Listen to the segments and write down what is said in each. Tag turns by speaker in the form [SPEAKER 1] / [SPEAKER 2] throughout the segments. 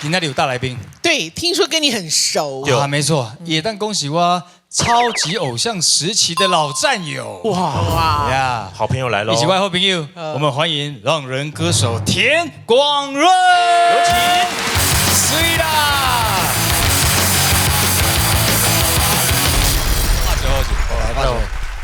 [SPEAKER 1] 今仔日有大来宾。
[SPEAKER 2] 对，听说跟你很熟。
[SPEAKER 1] 啊，没错，也当恭喜我超级偶像时期的老战友。
[SPEAKER 2] 哇哇
[SPEAKER 1] 呀，
[SPEAKER 3] 好朋友来喽！
[SPEAKER 1] 一起外好朋友，我们欢迎浪人歌手田广润，有请。水啦！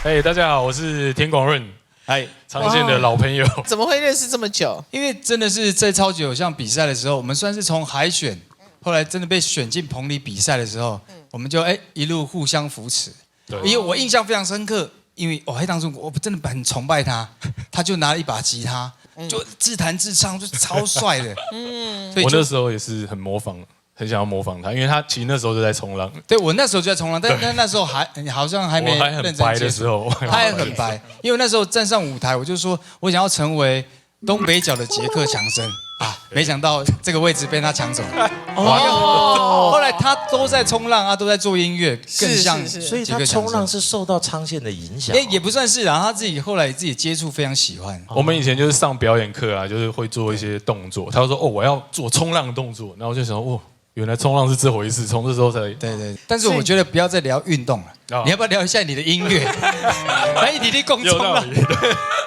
[SPEAKER 4] 哎，大家好，我是田广润，
[SPEAKER 1] 哎，
[SPEAKER 4] 常见的老朋友。
[SPEAKER 2] 怎么会认识这么久？
[SPEAKER 1] 因为真的是在超级偶像比赛的时候，我们算是从海选，后来真的被选进棚里比赛的时候，我们就一路互相扶持。
[SPEAKER 4] 对，
[SPEAKER 1] 因为我印象非常深刻，因为我当初我真的很崇拜他，他就拿了一把吉他，就自弹自唱，就超帅的。
[SPEAKER 4] 我那时候也是很模仿。很想要模仿他，因为他其实那时候就在冲浪。
[SPEAKER 1] 对，我那时候就在冲浪，但那时候还好像还没
[SPEAKER 4] 认真白的时候，
[SPEAKER 1] 他还很白，因为那时候站上舞台，我就说我想要成为东北角的杰克强森啊，没想到这个位置被他抢走了。哦，后来他都在冲浪啊，都在做音乐，更像。
[SPEAKER 3] 所以他冲浪是受到昌宪的影响。
[SPEAKER 1] 也不算是啊，他自己后来自己接触非常喜欢。
[SPEAKER 4] 我们以前就是上表演课啊，就是会做一些动作，他就说哦，我要做冲浪动作，然后我就想哦。原来冲浪是这回事，从这时候才
[SPEAKER 1] 对对。但是我觉得不要再聊运动了，你要不要聊一下你的音乐？来，你的讲冲浪。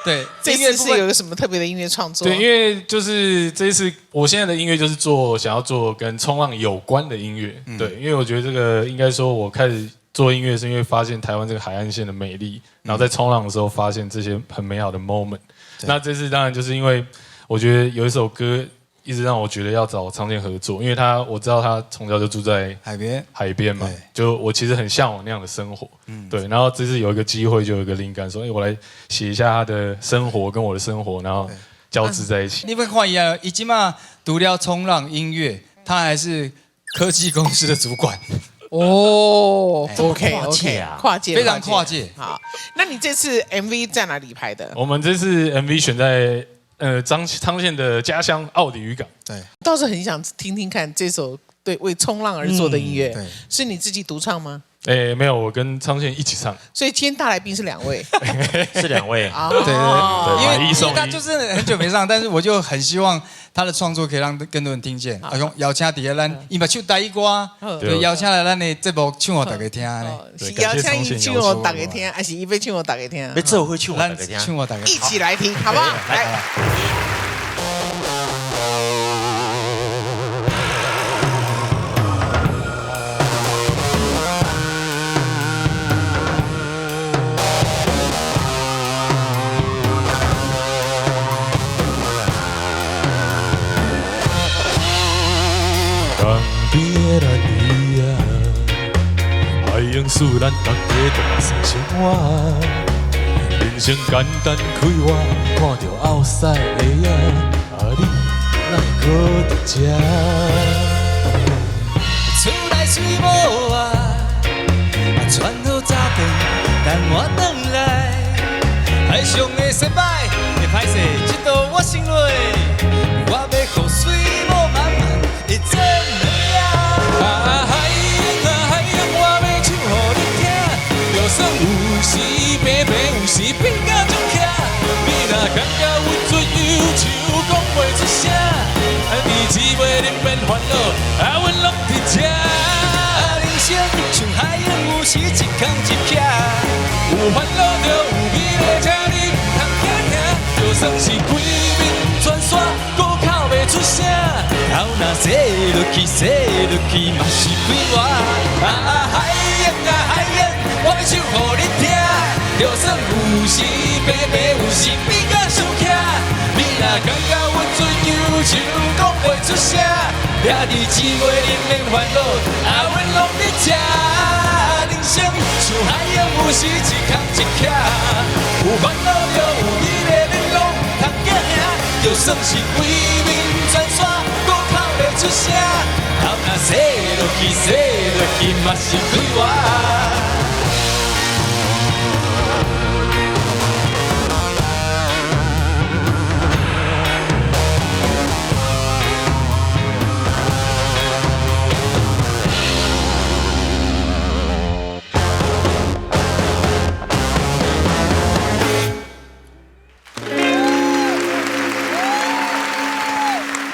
[SPEAKER 1] 对，
[SPEAKER 2] 这次是有个什么特别的音乐创作？
[SPEAKER 4] 对，因为就是这一次，我现在的音乐就是做想要做跟冲浪有关的音乐。对，因为我觉得这个应该说，我开始做音乐是因为发现台湾这个海岸线的美丽，然后在冲浪的时候发现这些很美好的 moment。那这次当然就是因为我觉得有一首歌。一直让我觉得要找昌宪合作，因为他我知道他从小就住在
[SPEAKER 1] 海边，
[SPEAKER 4] 海边嘛，就我其实很向往那样的生活，对。然后这次有一个机会，就有一个灵感，说，哎，我来写一下他的生活跟我的生活，然后交织在一起。
[SPEAKER 1] 你会怀疑啊，伊这马除了冲浪音乐，他还是科技公司的主管。
[SPEAKER 2] 哦，OK OK，跨界，
[SPEAKER 1] 非常跨界。
[SPEAKER 2] 好，那你这次 MV 在哪里拍的？
[SPEAKER 4] 我们这次 MV 选在。昌宪的家乡奥迪渔港。
[SPEAKER 1] 对，
[SPEAKER 2] 倒是很想听听看这首对为冲浪而做的音乐，是你自己独唱吗？
[SPEAKER 4] 哎，没有，我跟昌宪一起唱。
[SPEAKER 2] 所以今天大来宾是两位，
[SPEAKER 3] 是两位。
[SPEAKER 1] 对对对，因为他就是很久没上，但是我就很希望他的创作可以让更多人听见。阿公邀请伫咧咱，伊嘛唱台语歌，对，邀请来咱的节目唱予大家听咧。
[SPEAKER 2] 是邀请伊唱予大家听，还是伊欲唱予大家听？
[SPEAKER 3] 欲做伙唱予大家听，
[SPEAKER 1] 唱予大家
[SPEAKER 2] 一起来听，好不好？来。
[SPEAKER 4] 使咱大家大细生活，人生简单快活，看著后屎的影，啊你哪会阁伫这？
[SPEAKER 1] 厝内水某啊，穿好早顿，等我转来。海上的西摆，会歹势，这道我先落，我欲予水某慢慢的做软。
[SPEAKER 4] 就算有时平平，有时变甲足巧。你若感觉阮出忧愁，讲袂出声，日子袂恁免烦恼，啊，阮拢伫这。
[SPEAKER 1] 人生像海洋，有时一空一徛，
[SPEAKER 4] 有烦恼就有美丽，请你毋通惊惊。就算是规面全煞，阁哭袂出声。
[SPEAKER 1] 头若洗落去，洗落去嘛是快活。啊，海洋啊海洋，我欲唱予你听。
[SPEAKER 4] 就算有时平平，有时变甲伤巧。你若感觉阮出忧愁，讲袂出声，兄弟姊妹恁免烦恼，啊，阮拢伫这。人生像海洋，有时一空一徛，有烦恼就有美丽，恁拢毋通惊吓。就算是规面全煞，阁哭袂出声。头若洗落去，洗落去嘛是快活。